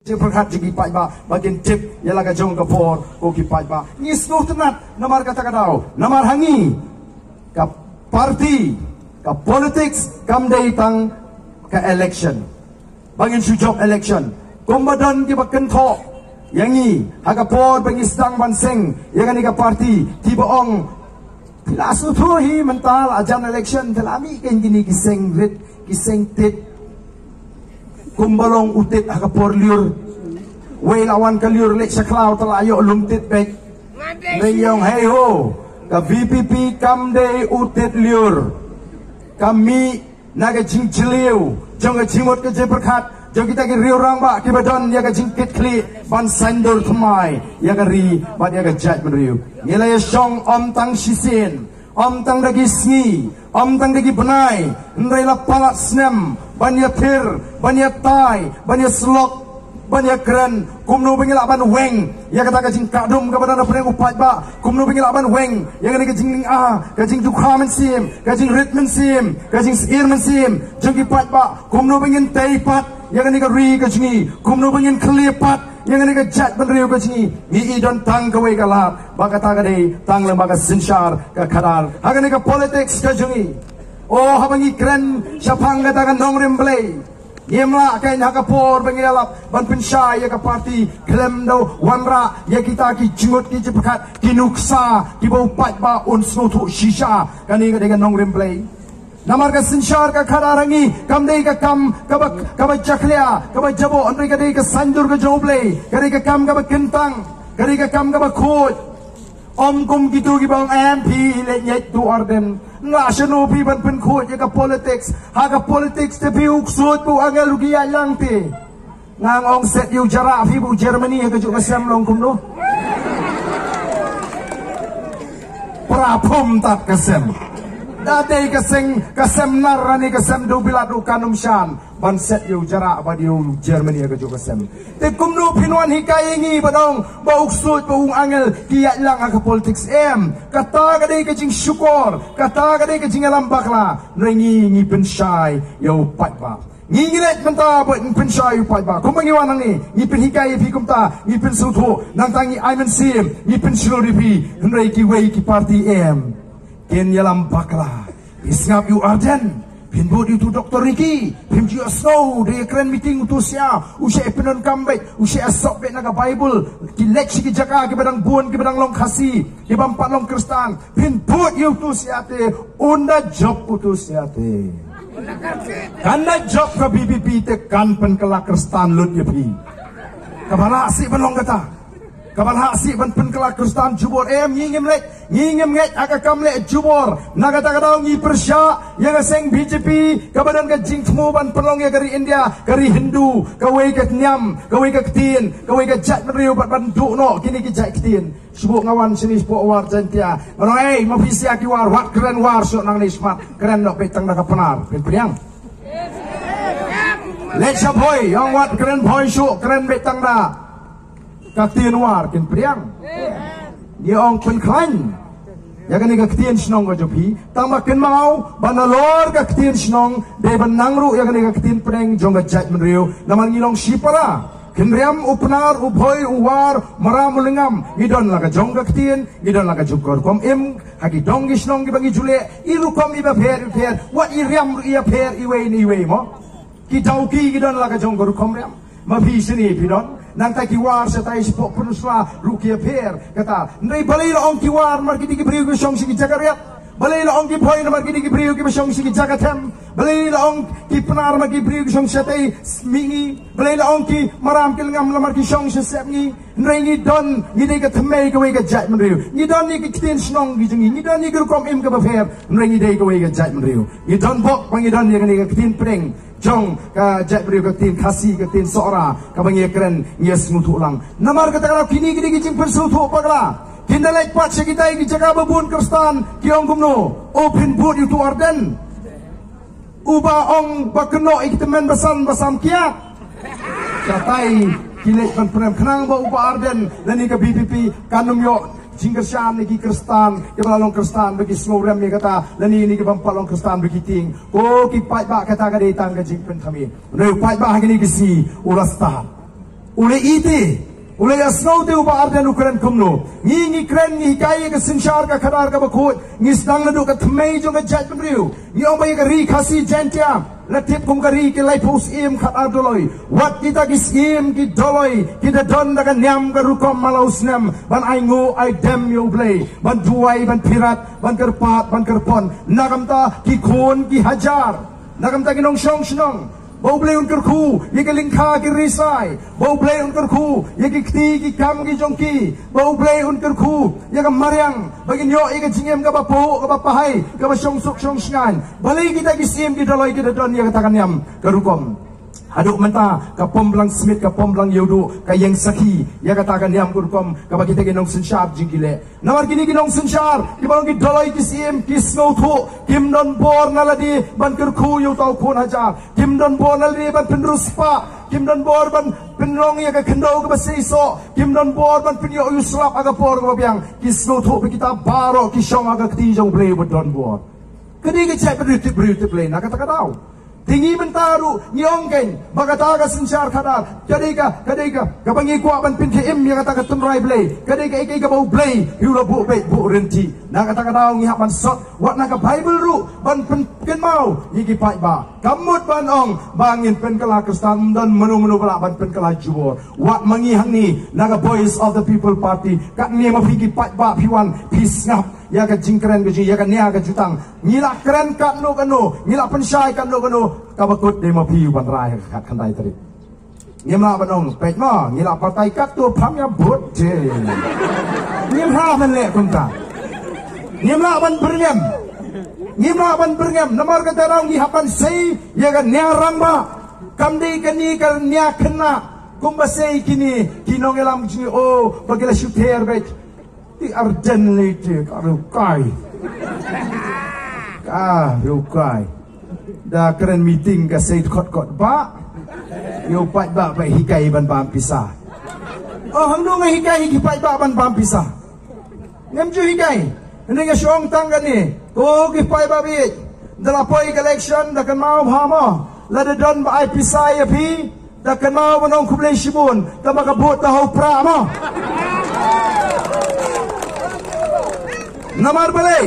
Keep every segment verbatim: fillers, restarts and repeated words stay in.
Jingpyrkhat jong ki paidbah ba kin tip ïa la ka jong ka por, ko ki paidbah. Ngi sngewtynnat namar kata ka daw, namar ha ngi ka party, ka politics kam dei tang ka election. Ba ngin shu jop election. Kumba don kiba kynthoh ïa ngi ha ka por ba ngi sdang ban seng ïa kane ka party, kiba ong, phi la sngewthuh hi mynta la jan election, te la mih kein kine ki seng rit, ki seng tit. Kumba long u tit ha ka por lyiur. Wei la wan ka lyiur leit sha khlaw, te la ïoh lum tit beit. Ngi ong hei ho, ka V P P kam dei u tit lyiur. Ka mih na ka jingjylliew jong ka jingmut ka jingpyrkhat jong kita ki riew rangbah kiba don ïa ka jingkitkhlieh ban saiñdur thymmai ïa ka ri bad ïa ka jaitbynriew. Ngi la ïa shong ym tang shisien, ym tang da ki sngi, ym tang da ki bnai, hynrei la palat snem ban ïathir, ban ïatai, ban ïasyllok, ban ïakren kumno ba ngi lah ban weng ïa kata ka jingkah dum kaba don hapdeng u paidbah, kumno ba ngi lah ban weng ïa kane ka jinglynga, ka jingdukha mynsiem, ka jingrit mynsiem, ka jingsyier mynsiem jong ki paidbah, kumno ba ngin tei pat ïa kane ka ri ka jong ngi, kumno ba ngin khlieh pat ïa kane ka jaitbynriew ka jong ngi. Ngi i don tang kawei ka lad, ba kata ka dei tang lem bad ka synshar ka khadar ha kane ka politics ka jong ngi. O, haba ngi kren shaphang kata ka nongrim Blei, ngim lah kein ha ka por ba ngi ïalap ban pynshai ïa ka party khlem da wanrah ïa kita ki jingmut ki jingpyrkhat, ki nuksa kiba u paidbah un sngewthuh shisha. Kane ka dei ka nongrim Blei. Namar ka synshar ka khadar ha ngi kam dei ka kam kaba, kaba jakhlia, kaba jaboh, hynrei ka dei ka saiñdur ka jong u Blei, ka dei ka kam kaba kyntang, ka dei ka kam kaba khuid. Ym kum kito kiba ong em phi leh ngeit tu Ardent. Nga shano phi ban pynkhuid ïa ka politics. Ha ka politics te phi u ksuid bad u angel ruh ki ïaid lang te. Nga ong set ïa u Jarrah phi bad u Germany ha kajuh ka sem long kumno. Pra phum tat ka sem. Da dei ka seng ka sem nar lane ka sem dewbilat ruh kan ym shan ban set ïa u Jarrah bad ïa u Germany ha kajuh ka sem. Te kumno phin wan hikai ïa ngi ba dang ba u ksuid bad u angel ki ïaid lang ha ka politics em. Kata ka dei ka jingshukor, kata ka dei ka jingïalam bakla. Hynrei ngi ngi pynshai ïa u paidbah. Ngi ngi leit mynta ba ngi pynshai ïa u paidbah. Kumba ngi wan hangne ngi pynhikai ïa phi kumta, ngi pynsngewthuh, nangta ngi ai mynsiem, ngi pynshlur ïa phi. Hynrei kiwei ki party em, kin ïalam bakla. Phi sngap ïa u Ardent, phin bud ïa utu Doctor Ricky, phim ju ïohsngew da ïakren meeting utu sha, u sha pyndonkam beit, u sha sop beit na ka Bible, ki leit sha ki jaka kiba dang bun, kiba dang long Khasi, kibym pat long Khristan, phin bud ïa utu sha te, un da jop utu sha te. Kan da jop ka V P P te kan pynkylla Khristan lut ïa phi. Kaba lah sih ban long kata. Kaba lah sih ban pynkylla Khristan jubor em, ngi ngim leit, ngi ngim ngeit ha ka kam leh jubor. Na kata ka daw ngi pyrshah ïa ka seng B J P kaba don ka jingthmu ban pynlong ïa ka ri India ka ri Hindu, kawei ka niam, kawei ka ktien, kawei ka jaitbynriew bad ban duh noh kine ki jait ktien. Shu buh nga wan shane shu buh War Jaintia. Nga ong ei, ma phi sha ki War, wat kren War shuh nangne, smat kren noh beit tang da ka Pnar. Phin pdiang. Leit sha Bhoi, ong wat kren Bhoi shuh, kren beit tang da ka ktien War, kin pdiang. Ngi ong pynkhlaiñ ïa kane ka ktien shnong ka jong phi, tang ba kynmaw ba nalor ka ktien shnong dei ban nang ruh ïa kane ka ktien pdeng jong ka jaitbynriew. Namar ngi long shipara, Khynriam, u Pnar, u Bhoi, u War, Maram, u Lyngngam, ngi don la ka jong ka ktien, ngi don la ka jong ka rukom im. Ha ki dong ki shnong kiba ngi ju leh, i rukom iba pher iba pher, wat i riam ruh iba pher iwei na iwei mo. Ki Dawki ki don la ka jong ka rukom riam. Ma phi shane phi don, nangta ki War shatai shapoh Pynursla ruh ki ïapher kata. Hynrei balei la ong ki War? Namar ki dei ki briew kiba shong sha ki jaka riat. Balei la ong ki Bhoi? Namar ki dei ki briew kiba shong sha ki jaka them. Balei la ong ki Pnar? Namar ki briew ki shong shatei Mihngi. Balei la ong ki Maram, ki Lyngngam? Namar ki shong sha Sepngi. Hynrei ngi don, ngi dei ka thymmei kawei ka jaitbynriew. Ngi don ïa ki ktien shnong ki jong ngi, ngi don ïa ki rukom im kaba pher, hynrei ngi dei kawei ka jaitbynriew. Ngi don bok ba ngi don ïa kane ka ktien pdeng jong ka jaitbynriew, ka ktien Khasi, ka ktien Sohra kaba ngi ïakren, ngi ïasngewthuh lang. Namar kata ka daw kine ki dei ki jingpynsngewthuh bakla. Kin da leit pat sha kitai ki jaka ba bun Khristan, ki ong kumno? O, phin bud ïa utu Ardent, uba ong ba kynnoh ïa ki tymmen basan ba sam kiad. Shatai ki leit ban pynrem khnang ba u Bah Ardent lane ka V P P kan ym ïoh jingkyrshan ïa ki Khristan, kiba la long Khristan ba ki sngewrem ïa kata, lane ïa ki bym pat long Khristan ba ki tieng. Ko ki paidbah, kata ka dei tang ka jingpynthame. Hynrei u paidbah ha kine ki sngi u la stad. U la ïeit te, u la ïasngew te u Bah Ardent u kren kumno. Ngi, ngi kren, ngi hikai ïa ka synshar ka khadar kaba khuid, ngi sdang naduh ka thymmei jong ka jaitbynriew. Ngi ong ba ïa ka ri Khasi Jaiñtia la tip kum ka ri ki laiphew syiem khadar doloi. Wat kita ki syiem ki doloi ki da don da ka niam ka rukom man la u snem ban ainguh aidem ïa U Blei, ban duwai, ban phirat, ban kyrpad, ban kyrpon. Na ka bynta ki khun ki hajar, na ka bynta ki nongshong shnong. Ba U Blei un kyrkhu ïa ki lyngkha ki risai. Ba U Blei un kyrkhu ïa ki kti ki kam ki jong ki. Ba U Blei un kyrkhu ïa ka mariang, ba kin ïoh ïa ka jingim kaba phuh, kaba pahai, kaba shongsuk shongshngaiñ. Balei kita ki syiem ki doloi ki da don ïa kata ka niam ka rukom? Haduh mynta ka pom blang smit, ka pom blang ïewduh, ka ïeng sakhi ïa kata ka niam ka rukom kaba kita ki nongsynshar jingkylli. Namar kine ki nongsynshar kiba long ki doloi ki syiem ki sngewthuh, kim don bor na lade ban kyrkhu ïa uta u khun hajar, kim don bor na lade ban pynriewspah, kim don bor ban pynlong ïa ka khyndew kaba seisoh, kim don bor ban pynïoh ïa u slap ha ka por kaba biang. Ki sngewthuh ba kita baroh ki shong ha ka kti jong U Blei uba don bor. Ka dei ka jaitbynriew tip briew tip Blei na kata ka daw. Te ngi mynta ruh ngi ong kein ba kata ka synshar khadar ka dei ka, ka dei ka, kaba ngi kwah ban pynkhie im ïa kata ka tynrai Blei. Ka dei kaei kaei kaba U Blei hi u la buh beit buh rynti. Na kata ka daw ngi hap ban sot wat na ka Baibl ruh ban pynkynmaw ïa ki paidbah. Kam mut ban ong ba ngin pynkylla Khristan, ym don mano mano ba lah ban pynkylla jubor. Wat ma ngi hangne na ka Voice of the People Party, katne ma phi ki paidbah phi wan phi sngap ïa ka jingkren ka jong ngi, ïa ka nia ka jutang. Ngi la kren katno katno, ngi la pynshai katno katno, kaba kut dei ma phi u ban rai ha ka khatkhyndai tarik. Ngim lah ban ong, peit ma, ngi la batai katto, pham ïa vote je. Ngim lah ban leh kumta. Ngim lah ban byrngem. Ngim lah ban byrngem. Namar kata daw ngi hap ban sei ïa ka nia rangbah. Kam dei kane ka nia khynnah kumba sei kine ki nongïalam jong ngi, oh, ba ki la shu ther beit. Te Ardent lei te ka riew kai. Ka riew kai. Da kren meeting ka sei khot khot ba ïa u paidbah ba hikai ban bam pisa. Oh, hangno nga hikai ïa ki paidbah ban bam pisa? Ngam ju hikai. Hynrei nga shu ong tang kane, ko ki paidbah baieit, da la poi ka election da kynmaw bha mo. Lada don ba ai pisa ïa phi, da kynmaw ban ong khublei shibun, tangba ka vote da ha u prah mo. Namar balei?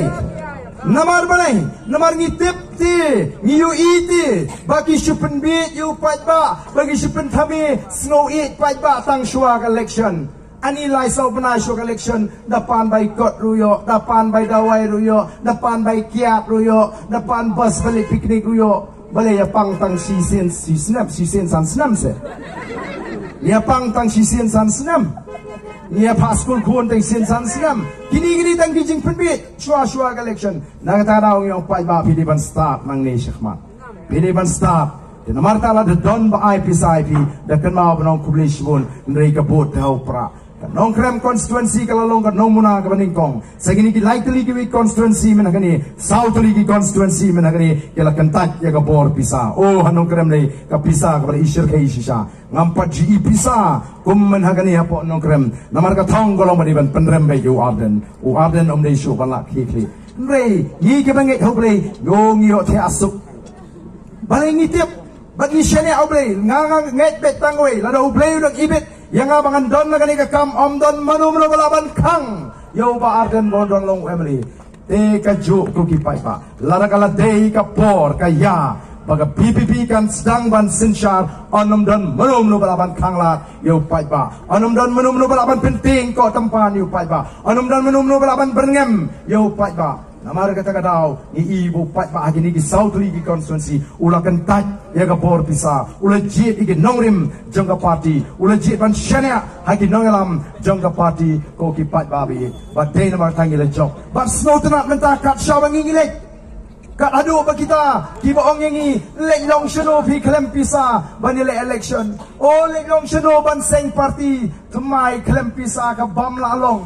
Namar balei? Namar ngi tip te, ngi ïohi te ba ki shu pynbieit ïa u paidbah, ba ki shu pynthame, sngew ïeit paidbah tang shuwa ka election. Ani lai saw bnai shuwa ka election, da pan bai kot ruh ïoh, da pan bai dawai ruh ïoh, da pan bai kiad ruh ïoh, da pan bus ba leit picnic ruh ïoh. Balei ïa pang tang shisien shisnem, shisien san snem se? Ïa pang tang shisien san snem. Ïa phah skul khun tang shisien san snem. Kine kine tang ki jingpynbieit shuwa shuwa ka election. Na kata ka daw ngi ong paidbah, phi dei ban stad nangne shakhmat. Phi dei ban stad. Te namar kata lada don ba ai pisa ïa phi, da kynmaw ban ong khublei shibun, hynrei ka vote da ha u prah. Ka Nongkrem constituency ka la long ka nongmuna kaba nyngkong. Sa kine ki lai tylli kiwei ki constituency mynta kane, saw tylli ki constituency mynta kane, ki la kyntait ïa ka bor pisa. Oh, ha Nongkrem lei ka pisa kaba la i shyrkhei shisha. Ngam pat ju i pisa kum mynta kane hapoh Nongkrem. Namar ka thong ka long ba dei ban pynrem beit ïa u Ardent. U Ardent um dei shuh ban lah khie khie. Hynrei ngi kiba ngeit ha U Blei, ngi ïoh thiah suk. Balei ngi tip bad ngi shaniah ha U Blei? Nga, nga ngeit beit tang kawei, lada U Blei u dang ibit ïa nga ba ngan don na kane ka kam, ym don mano mano ba lah ban khang ïa u Bah Ardent ba un don long u M L A. Te kajuh ko ki paidbah, lada ka la dei ka por ka ïa ba ka V P P kan sdang ban synshar, ym don mano mano ba lah ban khang lad ïa u paidbah. Ym don mano mano ba lah ban pyntieng ko tympan ïa u paidbah. Ym don mano mano ba lah ban byrngem ïa u paidbah. Namar kata ka daw ngi i ba u paidbah ha kine ki saw tylli ki constituency u la kyntait ïa ka bor pisa, u la jied ïa ki nongrim jong ka party, u la jied ban shaniah ha ki nongïalam jong ka party. Ko ki paidbah baieit, ba dei namar kata ngi la jop. Bad sngewtynnat mynta kat shaba ngi ngi leit, kat haduh ba kita kiba ong ïa ngi, leit long shano phi khlem pisa ban ïaleh election? O, leit long shano ban seng party thymmai khlem pisa, ka bym lah long.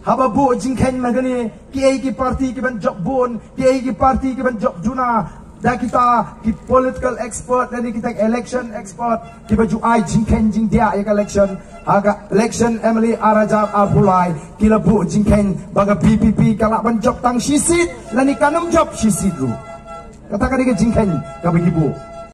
Haba buh jingkheiñ na kane, kiei ki party kiban jop bun, kiei ki party kiban jop duna da kita ki political expert lane kita election expert kiba ju ai jingkheiñ jingdiah ïa ka election? Ha ka election M L A ar hajar arphew lai ki la buh jingkheiñ ba ka V P P ka lah ban jop tang shi seat lane kan ym jop shi seat ruh. Kata ka dei ka jingkheiñ kaba ki buh.